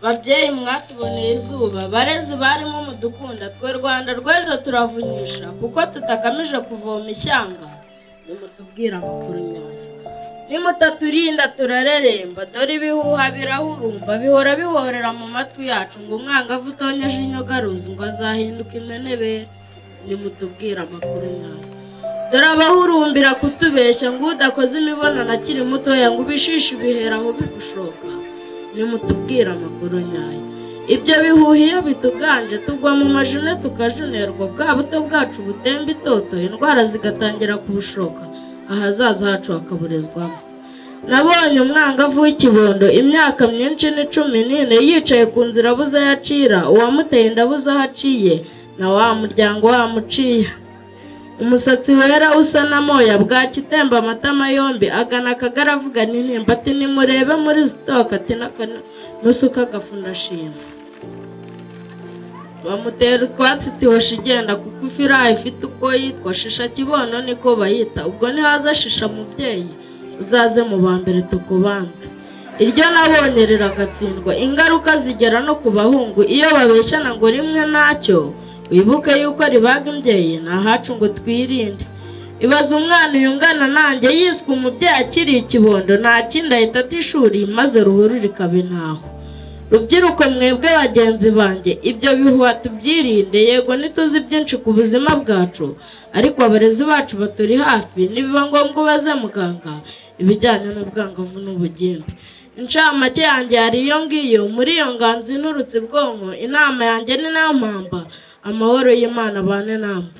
Babyeyi mwatuboneye izuba, barezi barimo mudukunda, twe Rwanda rw'ejo turavunyisha kuko tutagamije kuvoma ishyanga. Nimutubwire amakuru nyayo, nimutaturinda turareremba. Dore ibihuha birahurumba, bihora bihorera mu matwi yacu, ngo umwangavu utonyeje inyogaruzi ngo azahinduka imenebere. Nimutubwire amakuru nyayo. Dore abahurumbira kutubeshya ngo udakoze imibonano akiri mutoya ngo ubishishe ibihera aho bigushoka. Nimutubwire amakuru nyayo. Ibyo bihuha iyo bituganje tugwa mu majune tukajunerwa, bwa buto bwacu butemba itoto, indwara zigatangira kubushoka, ahazaza hacu hakaburezwamo. Nabonye umwangavu w'ikibondo imyaka myinshi ni 14 yicaye ku nzira abuze aho acira, uwamuteye inda abuze aho aciye, na wa muryango wamuciye. Umusatsi wera usa na moya, bwaki itemba amatama yombi, agana akagara avuga n'intimba ati nimurebe muri sitoke, ati n'akanusu k'agafu ndashima. Bamutera utwatsi tihosha igenda, kuko ifirayi ifite uko yitwa, shisha kibono niko bayita. Ubwo nihaza shisha mubyeyi, uzaze mu ba mbere tukubanze. Iryo nabonye riragatsindwa. Ingaruka zigera no ku bahungu iyo babeshyana ngo rimwe ntacyo, wibuke yuko ribaga imbyeyi, ni ahacu ngo twirinde. Ibaze umwana uyu ungana nanjye yiswe umubyeyi akiri ikibondo, nta kindi ahita ata ishuri maze ruhuru rikaba intaho. Rubyiruko mwebwe bagenzi banjye, ibyo bihuha tubyirinde. Yego ntituzi byinshi ku buzima bwacu, ariko abarezi bacu baturi hafi, nibiba ngombwa ubaze muganga ibijyanye n'ubwangavu n'ubugimbi. Incamake yanjye yari iyo ngiyo, muri iyo nganzo inturutse ibwonko. Inama yanjye ni nayo mpamba, amahoro y'Imana abane namwe.